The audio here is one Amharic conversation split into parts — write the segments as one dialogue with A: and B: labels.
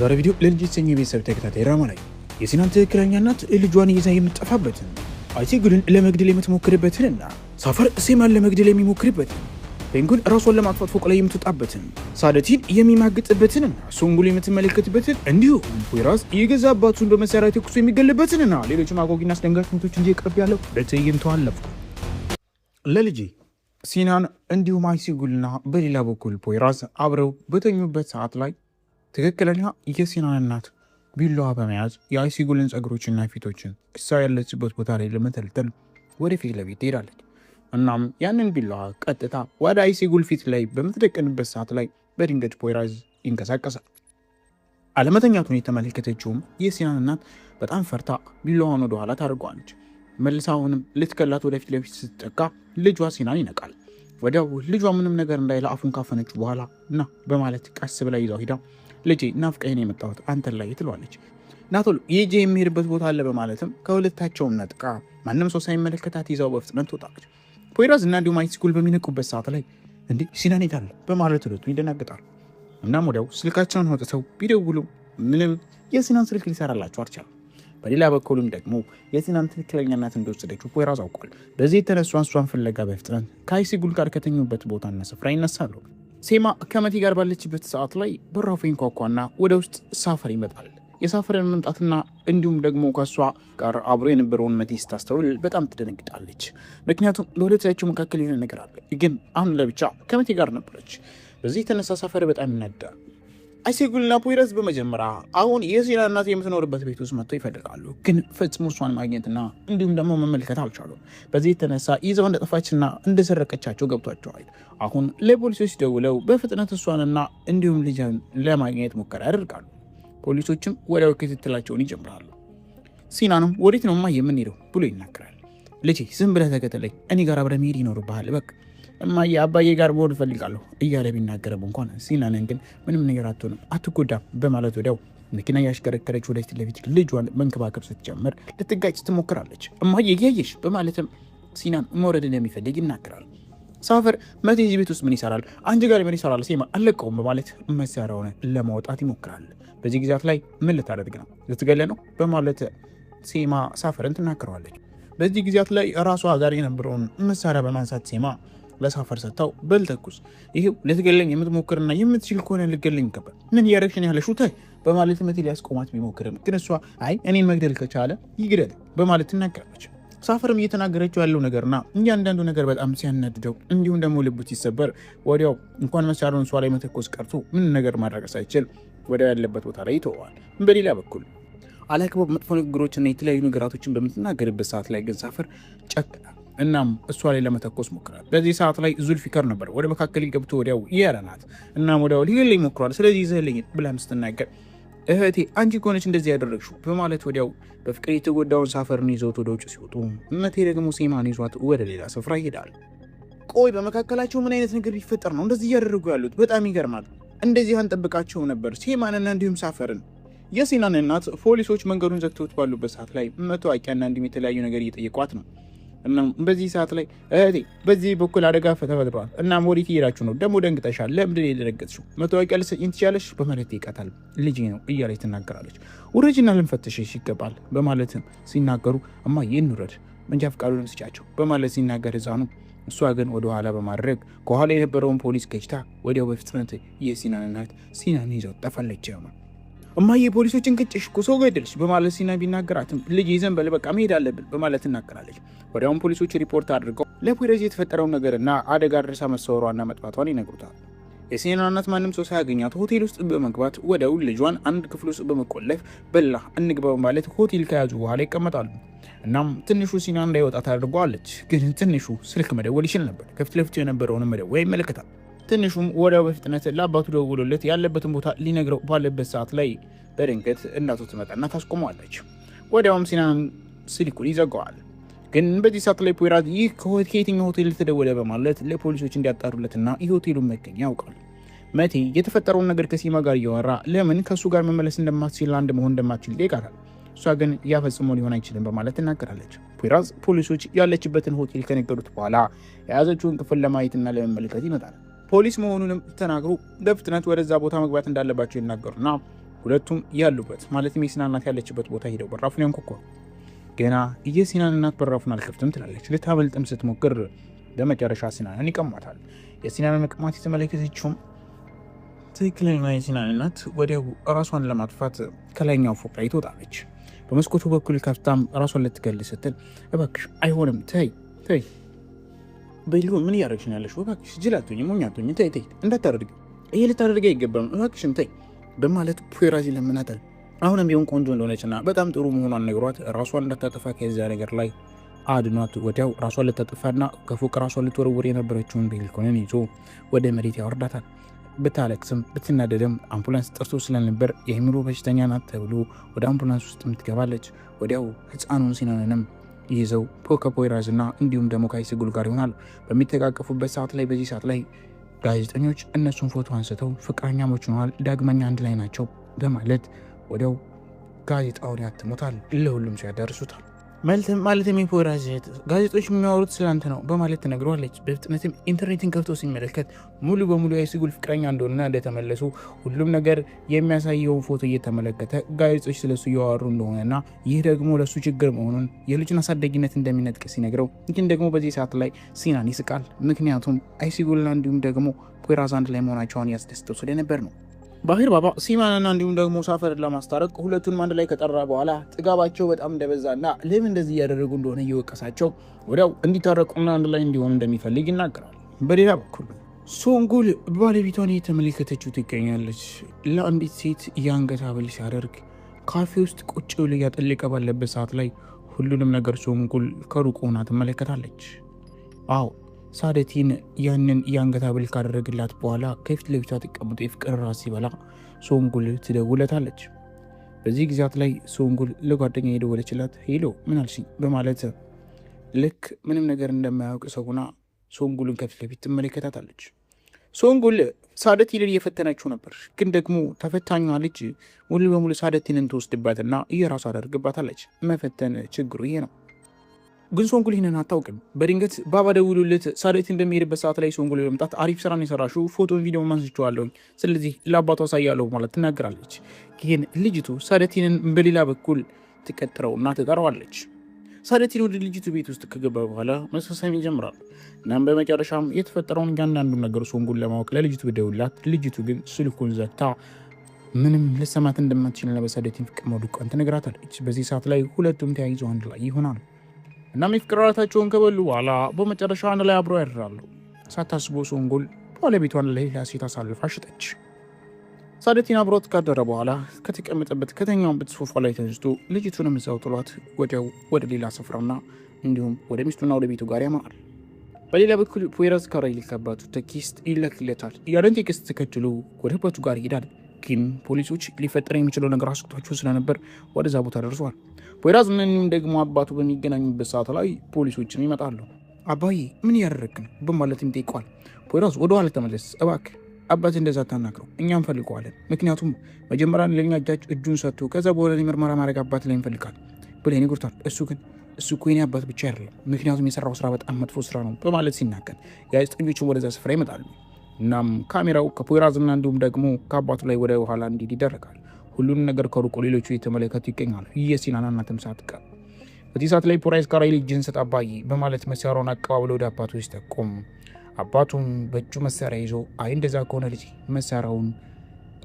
A: በዛሬ ቪዲዮ ለልጅ የተሰኘ የቤተሰብ ተከታታይ ድራማ ላይ የሲናን ትክክለኛ እናት ልጇን ይዛ የምትጠፋበትን፣ አይሴጉልን ለመግደል የምትሞክርበትንና ሳፈር ሴማን ለመግደል የሚሞክርበትን፣ ቤንጉን ራሷን ለማጥፋት ፎቅ ላይ የምትወጣበትን፣ ሳደቲን የሚማግጥበትንና ሱንጉል የምትመለከትበትን፣ እንዲሁም ፖይራዝ የገዛ አባቱን በመሳሪያ ተኩሶ የሚገልበትንና ሌሎችም አጓጊና አስደንጋጭ ሁነቶች እንጂ ቅርብ ያለው በትዕይንቱ አለፍኩ። ለልጄ ሲናን እንዲሁም አይሲጉልና በሌላ በኩል ፖይራዝ አብረው በተኙበት ሰዓት ላይ ትክክለኛ የሲናን እናት ቢላዋ በመያዝ የአይሲጉልን ጸጉሮችና ፊቶችን እሷ ያለችበት ቦታ ላይ ለመተልተል ወደ ፊት ለፊት ትሄዳለች። እናም ያንን ቢላዋ ቀጥታ ወደ አይሲጉል ፊት ላይ በምትደቅንበት ሰዓት ላይ በድንገት ፖይራዝ ይንቀሳቀሳል። አለመተኛቱን የተመለከተችውም የሲናን እናት በጣም ፈርታ ቢላዋን ወደኋላ ታደርገዋለች። መልሳ አሁንም ልትገላት ወደፊት ለፊት ስትጠጋ ልጇ ሲናን ይነቃል። ወዲያው ልጇ ምንም ነገር እንዳይለ አፉን ካፈነችው በኋላ ና በማለት ቀስ ብላ ይዛው ሂዳ ልጄ ናፍቀኸኝ ነው የመጣሁት አንተን ላይ ትለዋለች። ና ቶሎ ይዤ የሚሄድበት ቦታ አለ በማለትም ከሁለታቸውም ነጥቃ ማንም ሰው ሳይመለከታት ይዛው በፍጥነት ትወጣለች። ፖይራዝ እና እንዲሁም አይሲጉል በሚነቁበት ሰዓት ላይ እንዴ ሲናን የት አለ በማለት ሁለቱ ይደናግጣሉ። እናም ወዲያው ስልካቸውን አውጥተው ቢደውሉ ምንም የሲናን ስልክ ሊሰራላቸው አልቻለም። በሌላ በኩልም ደግሞ የሲናን ትክክለኛ እናት እንደወሰደችው ፖይራዝ አውቋል። በዚህ የተነሱ እሷን ፍለጋ በፍጥነት ከአይሲጉል ጋር ከተኙበት ቦታና ስፍራ ይነሳሉ። ሴማ ከመቲ ጋር ባለችበት ሰዓት ላይ በራፉ ይንኳኳና ወደ ውስጥ ሳፈር ይመጣል። የሳፈርን መምጣትና እንዲሁም ደግሞ ከእሷ ጋር አብሮ የነበረውን መቲ ስታስተውል በጣም ትደነግጣለች። ምክንያቱም በሁለታቸው መካከል የሆነ ነገር አለ። ግን አሁን ለብቻ ከመቲ ጋር ነበረች። በዚህ የተነሳ ሳፈር በጣም ይናዳል። አይሴጉልና ፖይራዝ በመጀመሪያ አሁን የሲና እናት የምትኖርበት ቤት ውስጥ መጥተው ይፈልጋሉ። ግን ፈጽሞ እሷን ማግኘትና እንዲሁም ደግሞ መመልከት አልቻሉም። በዚህ የተነሳ ይዘው እንደጠፋችና እንደሰረቀቻቸው ገብቷቸዋል። አሁን ለፖሊሶች ደውለው በፍጥነት እሷንና እንዲሁም ልጇን ለማግኘት ሙከራ ያደርጋሉ። ፖሊሶችም ወዲያው ክትትላቸውን ይጀምራሉ። ሲናንም ወዴት ነው እማ የምንሄደው ብሎ ይናገራል። ልጄ ዝም ብለህ ተከተለኝ፣ እኔ ጋር አብረህ መሄድ ይኖርብሃል፣ በቃ እማዬ አባዬ ጋር መሆን እፈልጋለሁ እያለ ቢናገርም እንኳን ሲናንን ግን ምንም ነገር አትሆንም፣ አትጎዳም በማለት ወዲያው መኪና እያሽከረከረች ወደፊት ለፊት ልጇን መንከባከብ ስትጀምር ልትጋጭ ትሞክራለች። እማዬ እያየሽ በማለትም ሲናን መውረድ እንደሚፈልግ ይናገራል። ሳፈር መቴ እዚህ ቤት ውስጥ ምን ይሰራል? አንቺ ጋር ምን ይሰራል? ሴማ አለቀውም በማለት መሳሪያውን ለማውጣት ይሞክራል። በዚህ ጊዜያት ላይ ምን ልታደርግ ነው? ልትገለ ነው በማለት ሴማ ሳፈርን ትናገረዋለች። በዚህ ጊዜያት ላይ ራሷ ጋር የነበረውን መሳሪያ በማንሳት ሴማ ለሳፈር ሰጥተው በል ተኩስ፣ ይሄው ልትገለኝ የምትሞክርና የምትችል ከሆነ ልትገለኝ ይገባል። ምን እያደረግሽ ነው ያለሽው? ተይ በማለት መቴ ሊያስቆማት ቢሞክርም ግን እሷ አይ እኔን መግደል ከቻለ ይግደል በማለት ትናገራለች። ሳፈርም እየተናገረችው ያለው ነገርና እያንዳንዱ ነገር በጣም ሲያናድደው እንዲሁም ደግሞ ልቡ ሲሰበር ወዲያው እንኳን መሳሪያውን እሷ ላይ መተኮስ ቀርቶ ምን ነገር ማድረግ ሳይችል ወዲያው ያለበት ቦታ ላይ ይተወዋል። በሌላ በኩል አላግባብ መጥፎ ንግግሮችና የተለያዩ ነገራቶችን በምትናገርበት ሰዓት ላይ ግን ሳፈር ጨክናል። እናም እሷ ላይ ለመተኮስ ሞክራል። በዚህ ሰዓት ላይ ዙልፊከር ነበር ወደ መካከል ገብቶ ወዲያው ያረናት። እናም ወዲያው ሊገለኝ ሞክሯል፣ ስለዚህ ይዘህልኝ ብላም ስትናገር እህቴ አንቺ ከሆነች እንደዚህ ያደረግሽው በማለት ወዲያው በፍቅር የተጎዳውን ሳፈርን ይዘውት ወደ ውጭ ሲወጡ መቴ ደግሞ ሴማን ይዟት ወደ ሌላ ስፍራ ይሄዳል። ቆይ በመካከላቸው ምን አይነት ነገር ቢፈጠር ነው እንደዚህ እያደረጉ ያሉት? በጣም ይገርማል። እንደዚህ አንጠብቃቸው ነበር ሴማንና እንዲሁም ሳፈርን። የሲናን እናት ፖሊሶች መንገዱን ዘግተውት ባሉበት ሰዓት ላይ መታወቂያና እንዲሁም የተለያዩ ነገር እየጠየቋት ነው። እናም በዚህ ሰዓት ላይ እህቴ በዚህ በኩል አደጋ ተፈጥሯል። እናም ወዴት እየሄዳችሁ ነው? ደግሞ ደንግጠሻል። ለምንድን ነው የደነገጥሽው? መታወቂያ ልትሰጪኝ ትችያለሽ? በማለት ይጠይቃታል። ልጄ ነው እያለች ትናገራለች። ውረጅና ልንፈትሽሽ ይገባል በማለትም ሲናገሩ እማዬ እንውረድ፣ መንጃ ፈቃዱንም ስጫቸው በማለት ሲናገር ህፃኑ እሷ ግን ወደኋላ በማድረግ ከኋላ የነበረውን ፖሊስ ገጭታ ወዲያው በፍጥነት የሲናን እናት ሲናን ይዘው ጠፋለች። እማዬ ፖሊሶችን ገጨሽ እኮ ሰው ገደልሽ በማለት ሲና ቢናገራትም ልጅ ይዘን በል በቃ መሄድ አለብን በማለት ትናገራለች። ወዲያውም ፖሊሶች ሪፖርት አድርገው ለፖሊስ የተፈጠረውን ነገርና አደጋ ደርሳ መሰወሯና መጥፋቷን ይነግሩታል። የሲና እናት ማንም ሰው ሳያገኛት ሆቴል ውስጥ በመግባት ወዲያው ልጇን አንድ ክፍል ውስጥ በመቆለፍ በላ እንግባ በማለት ሆቴል ከያዙ በኋላ ይቀመጣሉ። እናም ትንሹ ሲና እንዳይወጣ ታደርገዋለች። ግን ትንሹ ስልክ መደወል ይችል ነበር። ከፊት ለፊቱ የነበረውን መደወያ ይመለከታል። ትንሹም ወዲያው በፍጥነት ለአባቱ ደውሎለት ያለበትን ቦታ ሊነግረው ባለበት ሰዓት ላይ በድንገት እናቱ ትመጣና ታስቆመዋለች። ወዲያውም ሲናን ስልኩን ይዘጋዋል። ግን በዚህ ሰዓት ላይ ፖይራዝ ይህ ከየትኛው ሆቴል ተደወለ በማለት ለፖሊሶች እንዲያጣሩለትና የሆቴሉን መገኛ ያውቃል። መቴ የተፈጠረውን ነገር ከሲማ ጋር እያወራ ለምን ከእሱ ጋር መመለስ እንደማትችል አንድ መሆን እንደማትችል ይጠይቃታል። እሷ ግን ያ ፈጽሞ ሊሆን አይችልም በማለት ትናገራለች። ፖይራዝ ፖሊሶች ያለችበትን ሆቴል ከነገሩት በኋላ የያዘችውን ክፍል ለማየትና ለመመልከት ይመጣል። ፖሊስ መሆኑንም ተናግሮ በፍጥነት ወደዛ ቦታ መግባት እንዳለባቸው ይናገሩና ሁለቱም ያሉበት ማለትም የሲናን እናት ያለችበት ቦታ ሄደው በራፉን ያንኳኳሉ። ገና የሲናን እናት በራፉን አልከፍትም ትላለች። ልታበልጥም ስትሞክር በመጨረሻ ሲናንን ይቀማታል። የሲናንን መቀማት የተመለከተችውም ትክክለኛ የሲናን እናት ወዲያው ራሷን ለማጥፋት ከላይኛው ፎቅ ላይ ትወጣለች። በመስኮቱ በኩል ከፍታም ራሷን ልትገል ስትል እባክሽ አይሆንም፣ ተይ ተይ በይሉ ምን እያደረግሽ ነው ያለሽው? እባክሽ ጅል አትሁኝ፣ ሞኝ አትሁኝ፣ ተይ ተይ እንዳታደርጊ፣ ይሄ ልታደርጊ አይገባም፣ እባክሽን ተይ በማለት ፖይራዝ ይለምናታል። አሁንም ቢሆን ቆንጆ እንደሆነችና በጣም ጥሩ መሆኗን ነግሯት ራሷን እንዳታጠፋ ከዚያ ነገር ላይ አድኗት ወዲያው ራሷን ልታጠፋና ከፎቅ ራሷን ልትወረውር የነበረችውን ቤልኮንን ይዞ ወደ መሬት ያወርዳታል። ብታለቅስም ብትናደድም አምቡላንስ ጠርቶ ስለነበር የአእምሮ በሽተኛ ናት ተብሎ ወደ አምቡላንስ ውስጥም ትገባለች። ወዲያው ሕፃኑን ሲናንንም ይዘው ከፖይራዝና እንዲሁም ደግሞ ከአይሲጉል ጋር ይሆናል። በሚተቃቀፉበት ሰዓት ላይ በዚህ ሰዓት ላይ ጋዜጠኞች እነሱን ፎቶ አንስተው ፍቅረኛሞች ሆነዋል፣ ዳግመኛ አንድ ላይ ናቸው በማለት ወዲያው ጋዜጣውን ያትሙታል፣ ለሁሉም ሰው ያዳርሱታል። ማለትም የፖይራዝ እህት ጋዜጦች የሚያወሩት ስላንተ ነው በማለት ትነግረዋለች። በፍጥነትም ኢንተርኔትን ከፍቶ ሲመለከት ሙሉ በሙሉ የአይሲጉል ፍቅረኛ እንደሆነና እንደተመለሱ ሁሉም ነገር የሚያሳየውን ፎቶ እየተመለከተ ጋዜጦች ስለሱ እያወሩ እንደሆነና ይህ ደግሞ ለሱ ችግር መሆኑን የልጁን አሳዳጊነት እንደሚነጥቅ ሲነግረው፣ ግን ደግሞ በዚህ ሰዓት ላይ ሲናን ይስቃል። ምክንያቱም አይሲጉልና እንዲሁም ደግሞ ፖይራዝ አንድ ላይ መሆናቸውን ያስደስተው ስለነበር ነው። ባህር ባባ ሲማንና እንዲሁም ደግሞ ሳፈርን ለማስታረቅ ሁለቱንም አንድ ላይ ከጠራ በኋላ ጥጋባቸው በጣም እንደበዛና ለምን እንደዚህ እያደረጉ እንደሆነ እየወቀሳቸው ወዲያው እንዲታረቁና አንድ ላይ እንዲሆኑ እንደሚፈልግ ይናገራል። በሌላ በኩል ሶንጉል ባለቤቷን እየተመለከተችው ትገኛለች። ለአንዲት ሴት የአንገት ሐብል ሲያደርግ ካፌ ውስጥ ቁጭ ብሎ እያጠለቀ ባለበት ሰዓት ላይ ሁሉንም ነገር ሶንጉል ከሩቅ ሆና ትመለከታለች። አዎ ሳደቲን ያንን የአንገት ሐብል ካደረግላት በኋላ ከፊት ለፊቷ ተቀምጦ የፍቅር ራት ሲበላ ሶንጉል ትደውለታለች። በዚህ ጊዜያት ላይ ሶንጉል ለጓደኛ የደወለችላት hello ምን አልሽኝ በማለት ልክ ምንም ነገር እንደማያውቅ ሰው ሆና ሶንጉልን ከፊት ለፊት ትመለከታታለች። ሶንጉል ሳደቲንን እየፈተነችው ነበር። ግን ደግሞ ተፈታኟ ልጅ ሙሉ በሙሉ ሳደቲንን ትወስድባትና እየራሷ አደርግባታለች። መፈተን ችግሩ ይሄ ነው። ግን ሶንጉል ይህንን አታውቅም። በድንገት ባባ ደውሎለት ሳደቲን በሚሄድበት ሰዓት ላይ ሶንጉል በመምጣት አሪፍ ስራን የሰራሽው ፎቶን ቪዲዮ ማንስቼዋለሁኝ፣ ስለዚህ ለአባቷ አሳያለሁ ማለት ትናገራለች። ግን ልጅቱ ሳደቲንን በሌላ በኩል ትቀጥረውና ትጠራዋለች። ሳደቲን ወደ ልጅቱ ቤት ውስጥ ከገባ በኋላ መሳሳም ይጀምራል። እናም በመጨረሻም የተፈጠረውን እያንዳንዱ ነገር ሶንጉል ለማወቅ ለልጅቱ ብደውላት፣ ልጅቱ ግን ስልኩን ዘግታ ምንም ልሰማት እንደማትችልና በሳደቲን ፍቅር መውደቋን ትነግራታለች። በዚህ ሰዓት ላይ ሁለቱም ተያይዘው አንድ ላይ ይሆናሉ። እናም የፍቅር እራታቸውን ከበሉ በኋላ በመጨረሻ አንድ ላይ አብረው ያድራሉ። ሳታስበው ሶንጉል ባለቤቷን ለሌላ ሴት አሳልፋ ሸጠች። ሳደቲን አብሮት ካደረ በኋላ ከተቀመጠበት ከተኛውበት ሶፋ ላይ ተነስቶ ልጅቱንም እዛው ጥሏት ወዲያው ወደ ሌላ ስፍራና እንዲሁም ወደ ሚስቱና ወደ ቤቱ ጋር ያመራል። በሌላ በኩል ፖይራዝ ካራይል ከአባቱ text ይለክለታል። ያንን text ተከትሎ ወደ አባቱ ጋር ይሄዳል። ግን ፖሊሶች ሊፈጠር የሚችለው ነገር አስግቷቸው ስለነበር ወደዛ ቦታ ደርሷል። ፖይራዝ እንዲሁም ደግሞ አባቱ በሚገናኙበት ሰዓት ላይ ፖሊሶችም ይመጣሉ። አባዬ ምን እያደረግክ ነው በማለትም ይጠይቀዋል። ፖይራዝ ወደ ኋላ ተመለስ እባክህ አባት እንደዛ ታናግረው እኛ እንፈልገዋለን። ምክንያቱም መጀመሪያ ለኛ እጁን ሰጥቶ ከዛ በኋላ ምርመራ ማድረግ አባት ላይ እንፈልጋል ብሎ ይነግሩታል። እሱ ግን እሱ እኮ የኔ አባት ብቻ አይደለም፣ ምክንያቱም የሰራው ስራ በጣም መጥፎ ስራ ነው በማለት ሲናገር ጋዜጠኞችም ወደዛ ስፍራ ይመጣሉ። እናም ካሜራው ከፖይራዝና እንዲሁም ደግሞ ከአባቱ ላይ ወደ ኋላ እንዲሄድ ይደረጋል። ሁሉንም ነገር ከሩቁ ሌሎቹ እየተመለከቱ ይገኛሉ። የሲናን እናትም ሳትቀር። በዚህ ሰዓት ላይ ፖይራዝ ካራይል እጅህን ስጥ አባዬ በማለት መሳሪያውን አቀባብሎ ወደ አባቱ ሲጠቁም አባቱም በእጁ መሳሪያ ይዞ አይ እንደዛ ከሆነ ልጅ መሳሪያውን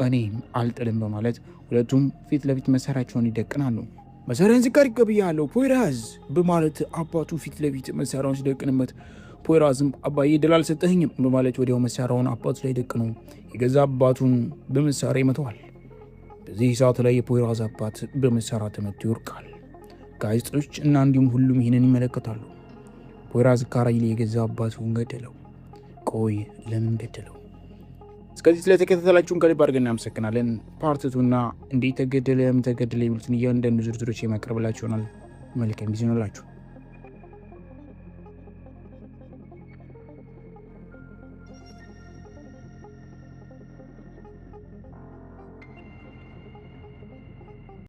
A: እኔ አልጥልም በማለት ሁለቱም ፊት ለፊት መሳሪያቸውን ይደቅናሉ። መሳሪያን ዝቅ አድርግ ብያለሁ ፖይራዝ በማለት አባቱ ፊት ለፊት መሳሪያውን ሲደቅንበት ፖይራዝም አባዬ ድል አልሰጠኸኝም በማለት ወዲያው መሳሪያውን አባቱ ላይ ደቅኖ የገዛ አባቱን በመሳሪያ ይመተዋል። በዚህ ሰዓት ላይ የፖይራዝ አባት በመሳሪያ ተመቶ ይወድቃል። ጋዜጦች እና እንዲሁም ሁሉም ይህንን ይመለከታሉ። ፖይራዝ ካራይል የገዛ አባቱን ገደለው። ቆይ ለምን ገደለው? እስከዚህ ስለተከታተላችሁን ከልብ አድርገን እናመሰግናለን። Part two ና እንዴት ተገደለ፣ ለምን ተገደለ የሚሉትን እያንዳንዱ ዝርዝሮች የማቀርብላችሁ ይሆናል። መልካም ጊዜ ይሆንላችሁ።